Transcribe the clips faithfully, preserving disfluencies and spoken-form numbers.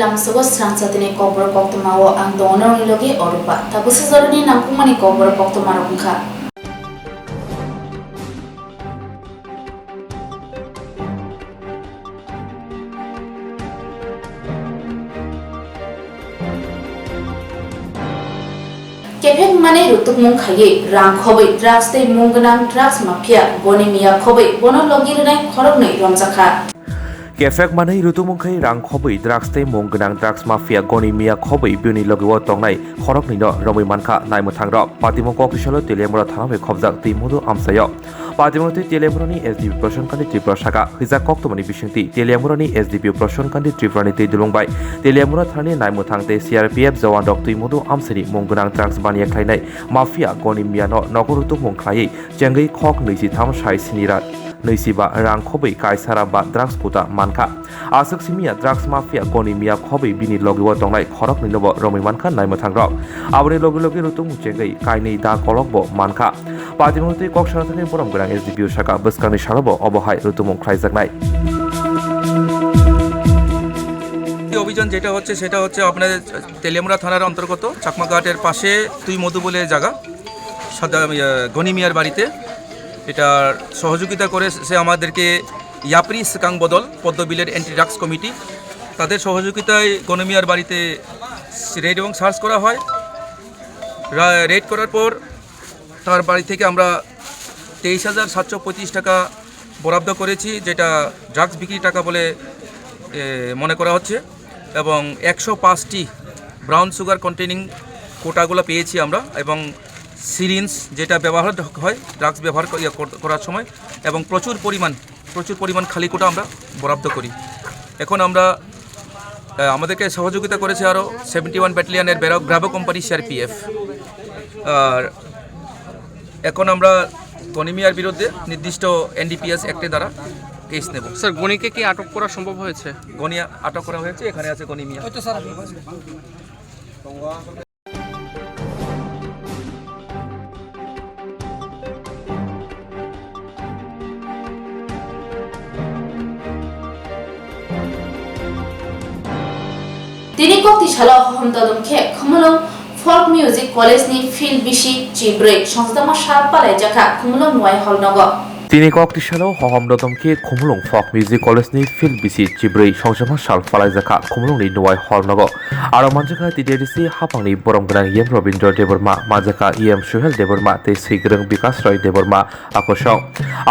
Lamsogo srangsa tini kokborok koktwma o ang tongo norokni logi Orupa. Tabuksa jorani nangkukmani kokborok koktwma rok wngkha. Kephek manwi rutukmung khaiwi rang khobwi drugs tei mung gwnang drugs mafia Goni Miya khobwi bono logi rwnai khoroknwi romjakha. Kephek manwi rutukmung khai rang khobwi drugs tei mung gwnang drugs mafia Goni Miya khobwi bini logi o tongnai khoroknwino romwi mankha naimwthangrok. Patimung kok tisalo Teliamura thana bai khobjak twi mudu amchaio. Patimung twi Teliamurani S D P Prashant Kanti Tripura saka hwijak koktwmani bisingtwi Teliamurani S D P Prashant Kanti Tripurani twi dulung bai Teliamura thanani naimwthang tei C R P F jawan rok twi mudu amchaini mung gwnang drugs baniya khlainai mafia Goni Miyano nogo rutukmung khlaiwi chengwi khok nwi si tham sai sini rat nwi si ba rang khobwi kaisa ram ba drugs kuta mankha. Aswk simi ya drugs mafia Goni Miya khobwi bini logi o tongnai khoroknwino bo romwi mankha naimwthangrok. Aboni logi logi rutukmung chengwi kainwi da kolok bo mankha. Patimung twi kok sana thangwi borom gwnang S D P o saka bwskangni salo bo obo hai rutukmung khlaijaknai. এই অভিযান যেটা হচ্ছে, সেটা হচ্ছে আপনাদের তেলিয়ামুড়া থানার অন্তর্গত চাকমাঘাটের পাশে তুই মধু বলে জায়গা, সাদা, ইয়ে, গনি মিয়ার বাড়িতে। এটার সহযোগিতা করে সে আমাদেরকে ইয়াপ্রি সিকাং বদল পদ্মবিলের অ্যান্টি ড্রাগস কমিটি, তাদের সহযোগিতায় গনি মিয়ার বাড়িতে রেড এবং সার্চ করা হয়। রা-, রেড করার পর তার বাড়ি থেকে আমরা তেইশ হাজার সাতশো পঁয়ত্রিশ টাকা বরাদ্দ করেছি, যেটা ড্রাগস বিক্রির টাকা বলে, এ, মনে করা হচ্ছে। এবং একশো পাঁচটি ব্রাউন সুগার কন্টেনিং কোটাগুলো পেয়েছি আমরা, এবং সিরিঞ্জ যেটা ব্যবহার হয় ড্রাগস ব্যবহার ক-, ইয়ে কর-, করার সময়, এবং প্রচুর পরিমাণ, প্রচুর পরিমাণ খালি কোটা আমরা বরাদ্দ করি। এখন আমরা, আহ, আমাদেরকে সহযোগিতা করেছে আরও সেভেন্টি ওয়ান ব্যাটালিয়নের ব্রাভো কোম্পানি সিআরপিএফ। আর এখন আমরা গনি মিয়ার বিরুদ্ধে নির্দিষ্ট এনডিপিএস অ্যাক্টে দ্বারা কেস নেব। স্যার, গনিকে কি আটক করা সম্ভব হয়েছে? গনি আটক করা হয়েছে, এখানে আছে গনি মিয়া। Tini kokti salo hohom dodom khe Khumulwng Folk Music College ni field bisi chibrwi songjakma sal palaijakha Khumulwng Nuwai Hall nogo. Tini kokti salo hohom dodom khe Khumulwng Folk Music College ni field bisi chibrwi songjakma sal palaijakha Khumulwng ni Nuwai Hall nogo. Aro manjakha T D R C hapangni borom gwnang E M Robindra Debbarma, manjakha E M Suhel Debbarma tei Swigrwng Bikas Roy Debbarma, Akosong.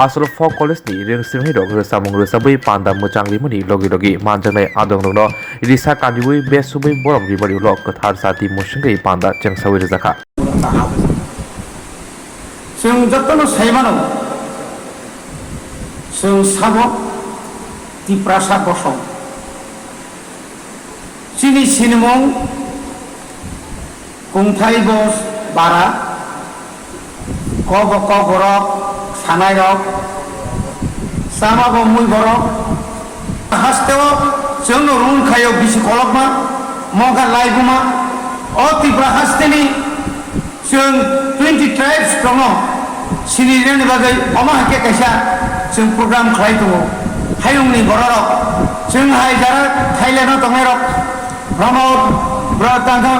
Asolo Folk College ni rwngsirnai rok rwchapmung rwchapwi panda mwchang rimani logi logi manjaknai adong rokno risa kandiwi besubwi borom rimani ulo kwthar jati musingwi panda chengsawi rwjakha. Chwng jotono sai mano, chwng sabo Tiprasa bosong. Chini sinimung kungthai bo bara, kok bo kok borok, sanai rok, chama bo mui borok. Hasteo chwngno rung khaio bisi kolokma, moga laibuma. O Tripura hasteni Chwng twenty tribes tongo, sini rwna bagwi omo hai khe kaisa chwng program khlai tongo. Hayungni bororok, chwng hai jara Thailand-o tongnairok, Pramod, bro tangkha,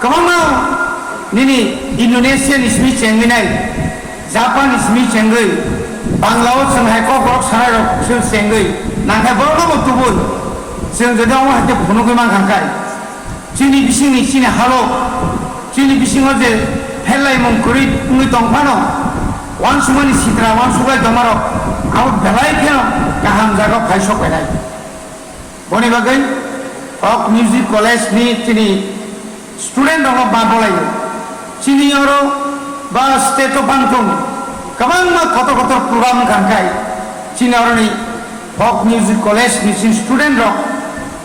kwbangma nini Indonesia ni simi chengwi nai, Japan ni simi chengwi, Bangla-o chwng hai kok borok sanairok chwng chengwi, nangkhe borokno bo tubui, chwng jodi omo hai khe phunugwi mankha khe. Chini bisingni chini halo, chini bisingo je pherlaimung kwrwi wngwi tong phano, uansukmani sitra, uansuknai domarok abo belai kheno kaham jagao phai sok phainai. Boni bagwi Folk Music College ni chini student rokno ba bolaio. Chini oro ba state o bangthung kwbangma kotor kotor program wngkha hwnkhe chini oroni Folk Music College ni chini student rok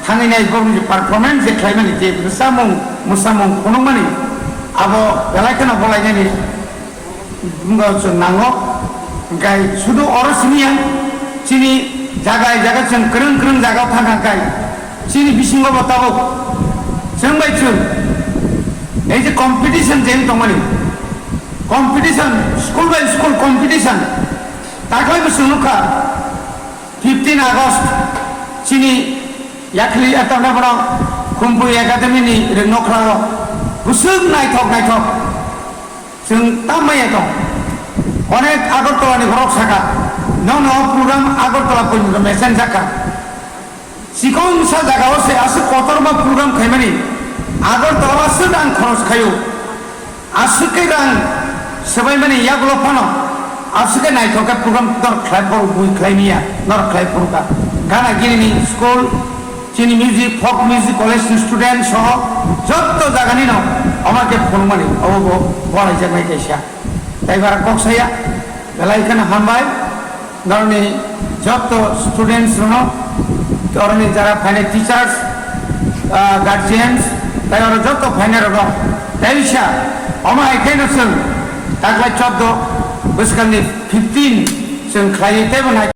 thangwi nai borokni je performance je khlaimani je rwchapmung mwsamung phunukmani abo belai kheno bolainani bumung chwng nango. Hwnkhe sudu oro simi ya chini jaga jaga chwng kwrwng kwrwng jaga o thang kha khe chini bisingo bo tabuk chwng bai chwng ei je competition je wng tongmani competition school by school competition taklai bo chwng nukha. Fifteen August chini Yakli Atamna borok Khumpui Academy ni rwngnokhrao bwswk naithok naithok chwng tamo ya tong. Onek Agartala ni borok saka, nono program Agartala porjonto mesen jakha. Chikon sa jaga o se aswk kotorma program khaimani Agartala o aswk rang khoros khaio. Aswk khe rang swbaimani yagulo phano aswk khe naithok khe program nor khlai phuru bui khlai miya, nor khlai phuru kha. Gana gini ni school, chini music, folk music college ni student soho jotto jaga ni no omo khe phunukmani obo bo borai jaknai kaisa. Tai bara kok saya, belai kheno hambai. Norokni jotto students rokno, oroni jara phainai teachers, ah, guardians, tai oro jotto phainai rokno teisa omo hai kheno chwng taklai choddo bwskangni fifteen chwng khlaiwi teibo nai.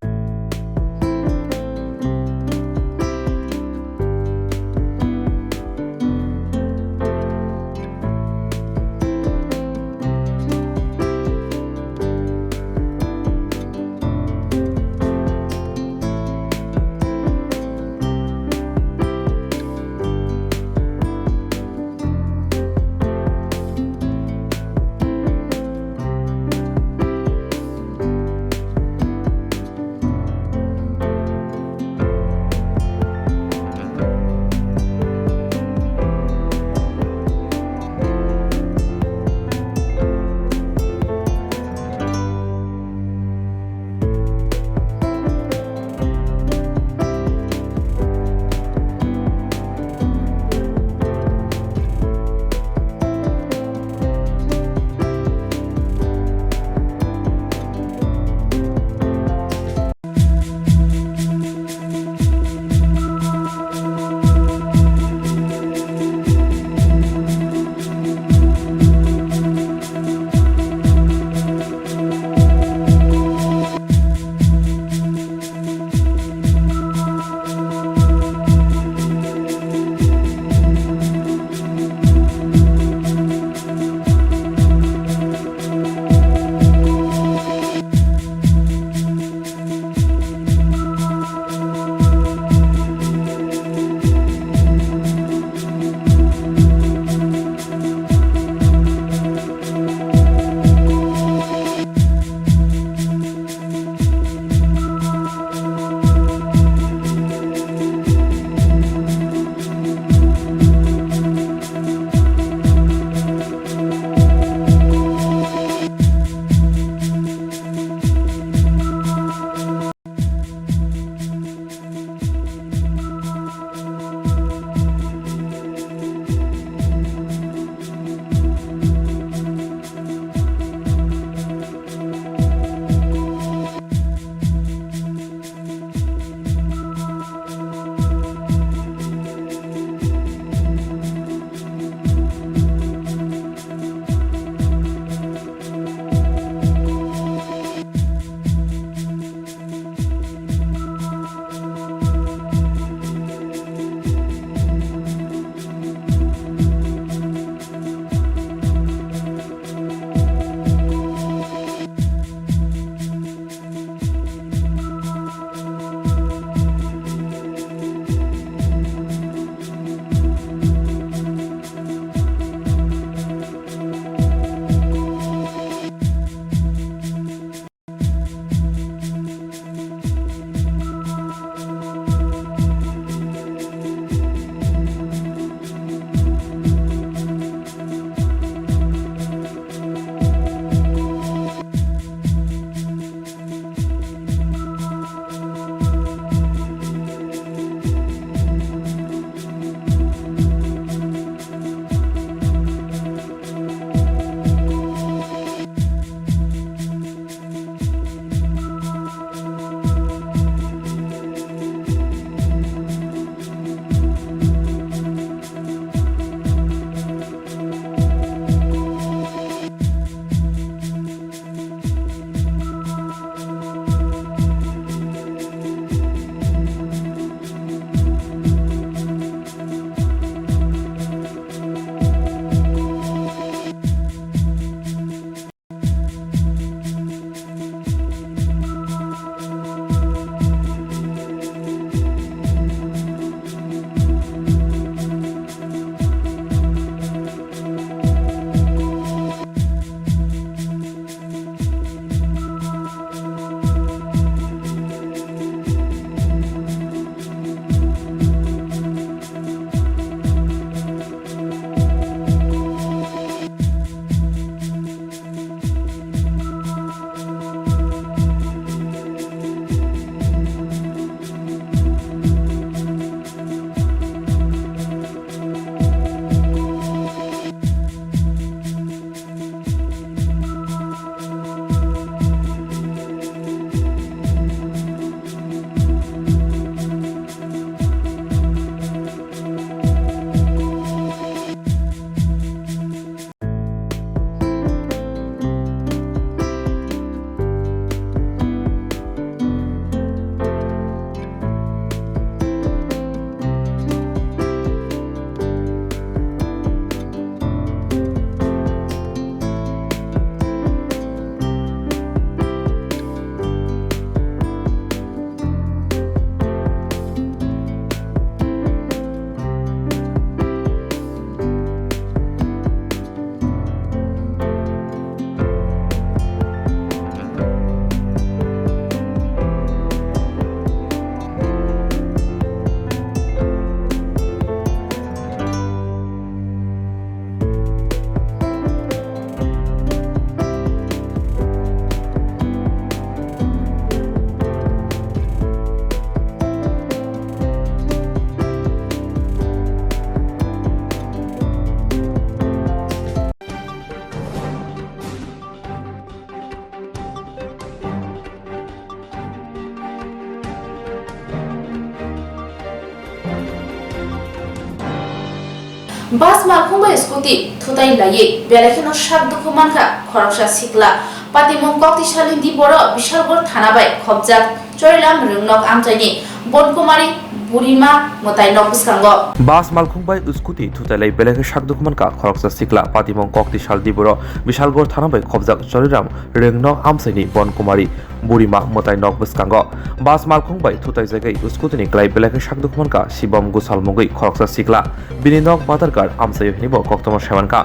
Bus malkhung bai scooty thutai laiwi belai kheno sak dukhu mankha khoroksa sikla. Patimung koktisalni diboro Bishalgarh thana bai khopjak Choriram Rwngnok amchaini Bonkumari Burima mwtai nok bwskango. Bus malkhung bai scooty thutai lai belai khe sak dukhu mankha khoroksa sikla. Patimung koktisal diboro Bishalgarh thana bai khopjak Choriram Rwngnok amchaini Bonkumari Burima mwtai nok bwskango bus malkhung bai thutai jagwi scooty ni klai belai khe sak dukhu mankha Shibam Gusal mungwi khoroksa sikla. Bini nok Badarghat amchaio hinwi bo koktwma sai mankha.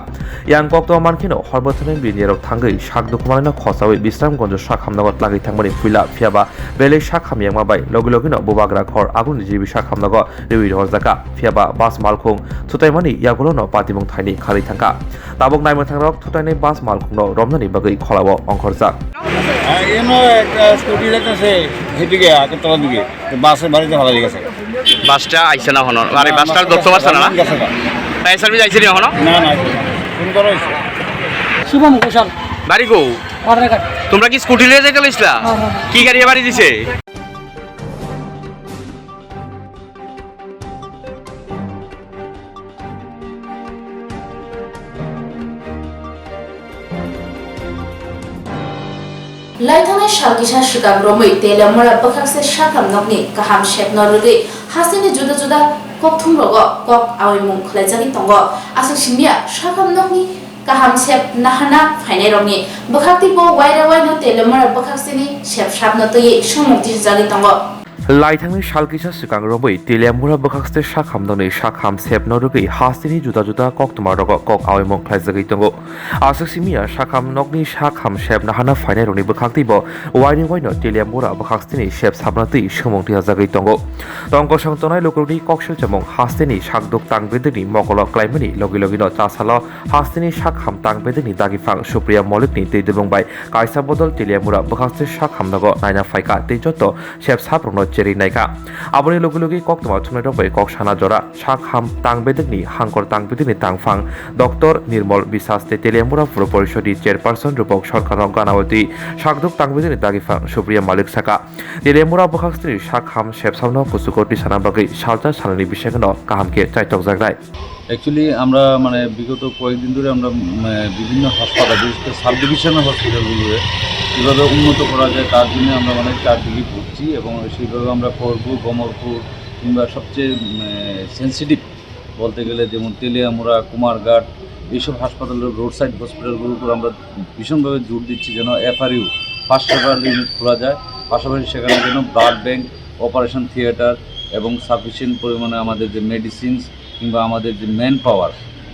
Yang koktwma mankheno hor bwthwrni bini rok thangwi sak dukhu manwino khochawi Bisramganj sak hamnogo twlagwi thangmani puila, phiyaba belai sak hamyakma bai logi logino bubagra khor aguni jibi sak hamnogo riwi rohorjakha. Phiyaba bus malkhung thutaimani yagulono patimung thaini kharwi thangkha. Tabuk naimwthangrok thutainai bus malkhungno romnani bagwi kholao ongkhorjak. এনো একটা স্কুটি যাইতেছে, হেঁটে গিয়ে আগরতলার দিকে, তো বাসে বাড়িতে ভালো লেগেছে। বাসটা আইছে না হনো, আরে না, বাসটা বাসটা ধরতে পারছে না, না? গেছে গা। তাই সার্ভিস আইছে না হনো? না, না, আইছে না। ফোন করা হয়েছে। শুভম ঘোষাল। বাড়ি কো? বাদারঘাট। তোমরা কি স্কুটি লয়ে যাইতে লইছিলা? হ্যাঁ, হ্যাঁ, হ্যাঁ। কি গাড়ি বাড়ি দিছে? Laithangnai sal kisa swkang romwi Teliamura bwkhakse sakham nokni kaham sepno rwgwi hasteni juda juda kokthumrogo kok awaimung khwlaijagwi tongo. Aswk simiya sakham nokni kaham sep nahana phainairokni bwkhaktwi bo waire waino Teliamura bwkhakseni sep sapno twiwi swngmung tisajagwi tongo. Laithangni sal kisa swkang romwi Teliamura bwkhakste sakham nokni sakham sepno rwgwi hasteni juda juda koktwma rogo kok awaimung khlaijagwi tongo. Aswk simiya sakham nokni sakham sep nahana phainairokni bwkhaktwi bo waini waino Teliamura bwkhaksteni sep sapna twi swngmung tiyajagwi tongo. Tongkosong tongnai lukurokni kok silchamung hasteni sakduk tang bedekni mokolo klaimani logi logino chasalo hasteni sakham tang bedekni dagiphang Supriya Molikni twi dubung bai kaisa bodol Teliamura bwkhakste sakham nogo naina phaikha tei joto sep saprokno cherwi naikha. Aboni logi logi koktwma thumnairok bai kok sana jora sak ham tang bedekni hangkor tang bedekni tangphang Doctor Nirmol Biswas tei Teliamura Puro Porishodni Chairperson Rupok Sarkarno ganawatwi sakduk tang bedekni dagiphang Supriya Malik saka, Teliamura bwkhaksteni sak ham sepsapno kuchugo tisana bagwi salsa salnwini bisingno kaham khe chaitokjaknai. Actually আমরা মানে বিগত কয়েকদিন ধরে আমরা, উম, আহ, বিভিন্ন হাসপাতাল, বিশেষ করে সাব ডিভিশনাল হসপিটালগুলোকে কীভাবে উন্নত করা যায় তার জন্য আমরা মানে চারদিকে ঘুরছি এবং সেইভাবে আমরা করবো, গমরপুর কিংবা সবচেয়ে, উম, আহ, সেনসিটিভ বলতে গেলে যেমন তেলিয়ামুড়া, কুমারঘাট, এইসব হাসপাতালের রোড সাইড হসপিটালগুলোর উপর আমরা ভীষণভাবে জোর দিচ্ছি যেন এফআরইউ, ফাস্ট রেফারেল ইউনিট খোলা যায়, পাশাপাশি সেখানে যেন ব্লাড ব্যাংক, অপারেশন থিয়েটার এবং সাফিসিয়েন্ট পরিমাণে আমাদের যে মেডিসিনস কিংবা আমাদের যে ম্যান পাওয়ার,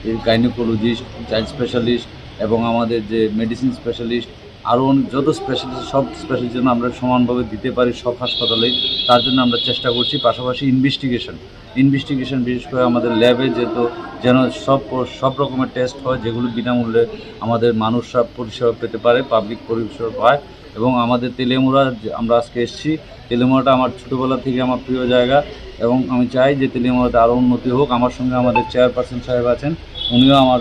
এই গাইনোকোলজিস্ট, চাইল্ড স্পেশালিস্ট এবং আমাদের যে মেডিসিন স্পেশালিস্ট, আরও অনেক যত স্পেশালিস্ট, সব স্পেশালিস্ট যেন আমরা সমানভাবে দিতে পারি সব হাসপাতালেই, তার জন্য আমরা চেষ্টা করছি। পাশাপাশি ইনভেস্টিগেশন, ইনভেস্টিগেশন বিশেষ করে আমাদের ল্যাবে যেহেতু যেন সব, সব রকমের টেস্ট হয়, যেগুলো বিনামূল্যে আমাদের মানুষরা পরিষেবা পেতে পারে, পাবলিক পরিষেবা পায়। এবং আমাদের তেলিয়ামুড়া যে আমরা আজকে এসেছি, তেলিয়ামুড়াটা আমার ছোটোবেলা থেকে আমার প্রিয় জায়গা এবং আমি চাই যে তেলিয়ামুড়াতে আরও উন্নতি হোক। আমার সঙ্গে আমাদের চেয়ারপারসন সাহেব আছেন, উনিও আমার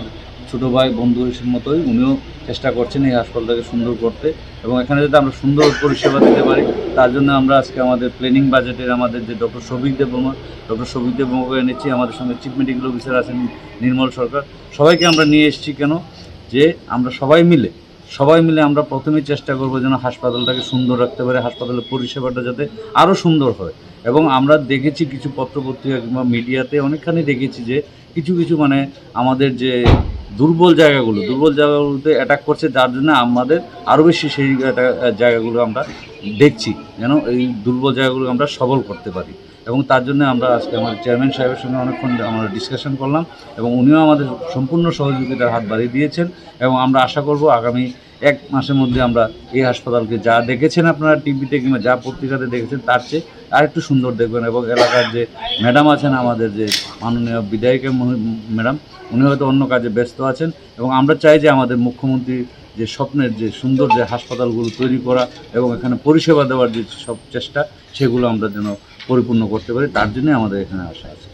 ছোটো ভাই বন্ধুর মতোই, উনিও চেষ্টা করছেন এই হাসপাতালটাকে সুন্দর করতে এবং এখানে যাতে আমরা সুন্দর পরিষেবা দিতে পারি। তার জন্য আমরা আজকে আমাদের প্ল্যানিং বাজেটের আমাদের যে ডক্টর শফিক দেববর্মা, ডক্টর শফিক দেববর্মাকে এনেছি, আমাদের সঙ্গে চিফ মেডিকেল অফিসার আছেন নির্মল সরকার, সবাইকে আমরা নিয়ে এসেছি। কেন যে আমরা সবাই মিলে সবাই মিলে আমরা প্রথমেই চেষ্টা করবো যেন হাসপাতালটাকে সুন্দর রাখতে পারি, হাসপাতালের পরিষেবাটা যাতে আরও সুন্দর হয়। এবং আমরা দেখেছি কিছু পত্রপত্রিকা কিংবা মিডিয়াতে অনেকখানি দেখেছি যে কিছু কিছু মানে আমাদের যে দুর্বল জায়গাগুলো, দুর্বল জায়গাগুলোতে অ্যাটাক করছে, যার জন্য আমাদের আরও বেশি সেই অ্যাটা-, জায়গাগুলো আমরা দেখছি, যেন এই দুর্বল জায়গাগুলো আমরা সবল করতে পারি। এবং তার জন্য আমরা আজকে আমাদের চেয়ারম্যান সাহেবের সঙ্গে অনেকক্ষণ আমরা ডিসকাশন করলাম এবং উনিও আমাদের সম্পূর্ণ সহযোগিতার হাত বাড়িয়ে দিয়েছেন এবং আমরা আশা করব আগামী এক মাসের মধ্যে আমরা এই হাসপাতালকে যা দেখেছেন আপনারা টিভিতে কিংবা যা পত্রিকাতে দেখেছেন তার চেয়ে আরেকটু সুন্দর দেখবেন এবং এলাকার যে ম্যাডাম আছেন, আমাদের যে মাননীয় বিধায়িকা মহি-, ম্যাডাম, উনি হয়তো অন্য কাজে ব্যস্ত আছেন এবং আমরা চাই যে আমাদের মুখ্যমন্ত্রীর যে স্বপ্নের যে সুন্দর যে হাসপাতালগুলো তৈরি করা এবং এখানে পরিষেবা দেওয়ার যে সব চেষ্টা, সেগুলো আমরা যেন পরিপূর্ণ করতে পারি, তার জন্য আমাদের এখানে আসা আজকে।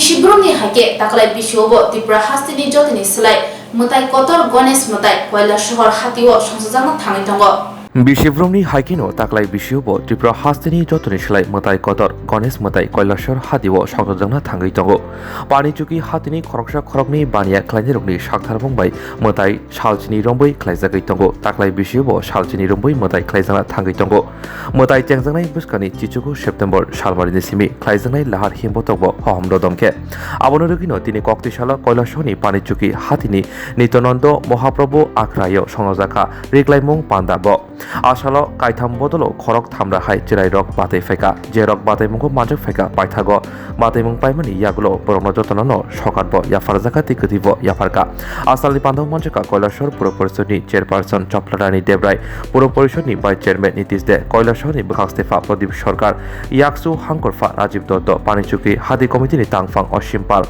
Bishibrumni haikhe taklai bisio bo Tripura hasteni jotoni slai mwtai kotor Ganesh mwtai Kailasahar hatio songchajakna thangwi tongo. Bishibrumni haikheno taklai bisio bo Tripura hasteni jotoni slai mwtai kotor Ganesh mwtai Kailasahar hatio songchajakna thangwi tongo. Panichuki hatini khoroksa khoroknwi baniya khlainairokni saktharmung bai mwtai salchini rombwi khlaijagwi tongo. Taklai bisio bo salchini rombwi mwtai khlaijakna thangwi tongo. Mwtai chengjaknai bwskani chichugo September salmarini simi khlaijaknai lahar himbotok bo hohom rodom khe. Abono rwgwino tini koktwi salo Kailasahni Panichuki hatini Nityananda Mahaprabhu Akhraio songnojakha riklaimung panda bo. A salo kaitham bodolo khorok thamra hai chwrairok batwi phaikha. Jerok batwimungo manjak phaikha, paithago batwimung paimani yagulo borokno jotono no sokat bo yapharjakha tei kwtwi bo yapharkha. A salni pandao manjakha Kailasahar Puro Porishodni Chairperson Choplarani Debrai, Puro Porishodni Vice Chairman Nitish De, Kailasahni bwkhak stepha Pradip Sarkar, Yaksu Hangkorpha Rajiv Dotto, Panichuki Hati Committeeni tangphang Osim Pal,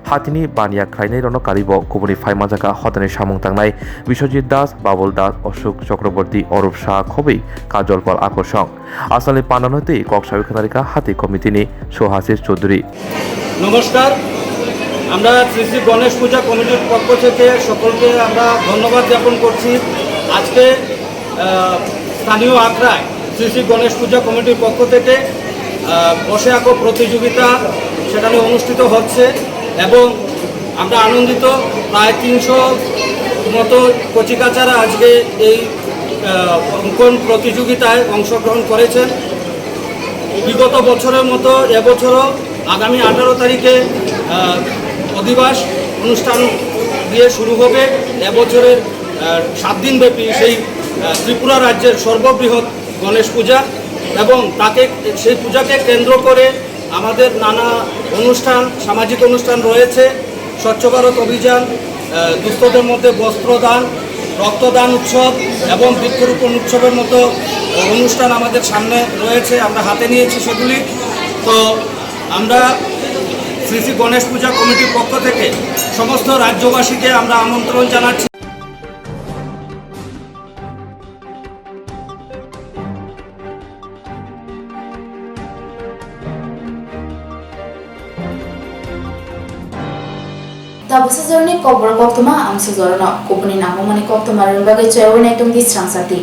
hatini baniya khlainairokno karibo kubuni phai manjakha hotani samung tangnai Biswajit Das, Babul Das, Ashok Chakraborty, Arup Shah, khobwi Kajol Pal Akorsong. Asalni pandano tei kok sawi khwnarikha Hati Committeeni Suhashish Chaudhury. নমস্কার। আমরা শ্রী শ্রী গণেশ পূজা কমিটির পক্ষ থেকে সকলকে আমরা ধন্যবাদ জ্ঞাপন করছি। আজকে আহ, স্থানীয় আখড়ায় শ্রী শ্রী গণেশ পূজা কমিটির পক্ষ থেকে আহ, বসে আঁকো প্রতিযোগিতা সেখানে অনুষ্ঠিত হচ্ছে এবং আমরা আনন্দিত। প্রায় তিনশো মতো কচিকাচারা আজকে এই আহ, অঙ্কন প্রতিযোগিতায় অংশগ্রহণ করেছেন। বিগত বছরের মতো এবছরও আগামী আঠারো তারিখে আহ, অধিবাস অনুষ্ঠান দিয়ে শুরু হবে এবছরের আহ, সাত দিনব্যাপী সেই আহ, ত্রিপুরা রাজ্যের সর্ববৃহৎ গণেশ পূজা এবং তাকে, সেই পূজাকে কেন্দ্র করে আমাদের নানা অনুষ্ঠান, সামাজিক অনুষ্ঠান রয়েছে। স্বচ্ছ ভারত অভিযান, আহ, দুস্থদের মধ্যে বস্ত্রদান, রক্তদান উৎসব এবং বৃক্ষরোপণ উৎসবের মতো অনুষ্ঠান আমাদের সামনে রয়েছে, আমরা হাতে নিয়েছি সেগুলি। তো আমরা শ্রী শ্রী গণেশ পূজা কমিটির পক্ষ থেকে সমস্ত রাজ্যবাসীকে আমরা আমন্ত্রণ জানাচ্ছি। Tabuk sajorni kokborok koktwma ang sajorno kubuni nangmani koktwma rwna bagwi chayawai naitung di srang sati.